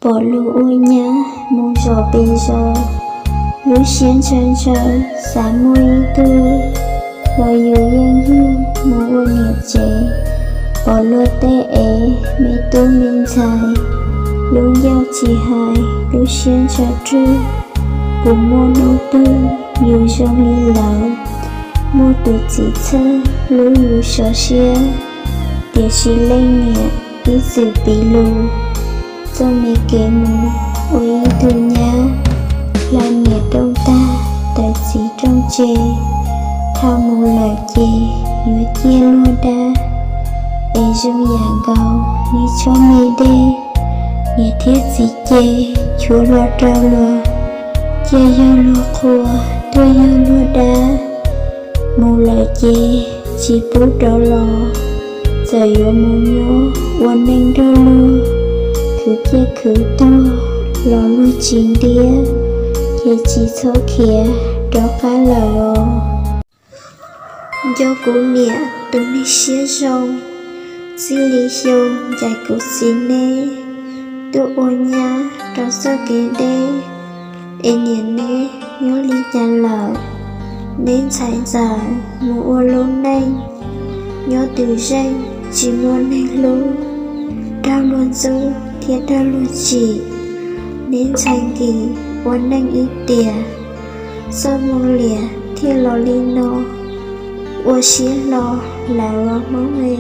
Pom luag ua nyab mus zov pes zos, lub siab ntshaw ntshaw xav muaj ib tug, los yus yeej yug mus ua niam tsev. Pom luag tej ev me tub me ntxhais, lub ncauj tsis hais lub siab ntshaw rwg. Puas muaj hnub twg yus zoo li lawv, muaj tus txiv txhawj hlub yus sov siab, tiam sis leej niam ib txwm piv lus, txoj me kev mus ua ib tug nyab, hla niam rooj tag tawm txiv rooj tse, thaum mus lawm ces yuav ciaj luag dab, es zoo yam nkaus li tsob me dej, niam thiab txiv ces chua hlo rau luag, ciaj yog luag qhua, tuag yog luag dab. Mus lawm ces tsis pub rov los, txawm yuav mus nyob ua neej nrog luag, khwv ciaj khwv tuag los luag tsis ntiab, ces tsis txhob khiav rov qab lawm os. Nco kuv niam tus neeg siab zoo, txij li xyoo ncaim kuv txiv neb tuaj ua nyab rau txoj kev deb, es niam neb nyob li cas lawm? Neb ntxhais ntxawm mus ua lub neej, nyob twm zeej tsis muaj neeg hlub, raug luag ntxub thiab raug luag tsim. Neb ntxhais nkim ua neej ib tiam, txoj moo liam thiaj los li no, ua siab hlo lawm os Hmoob e.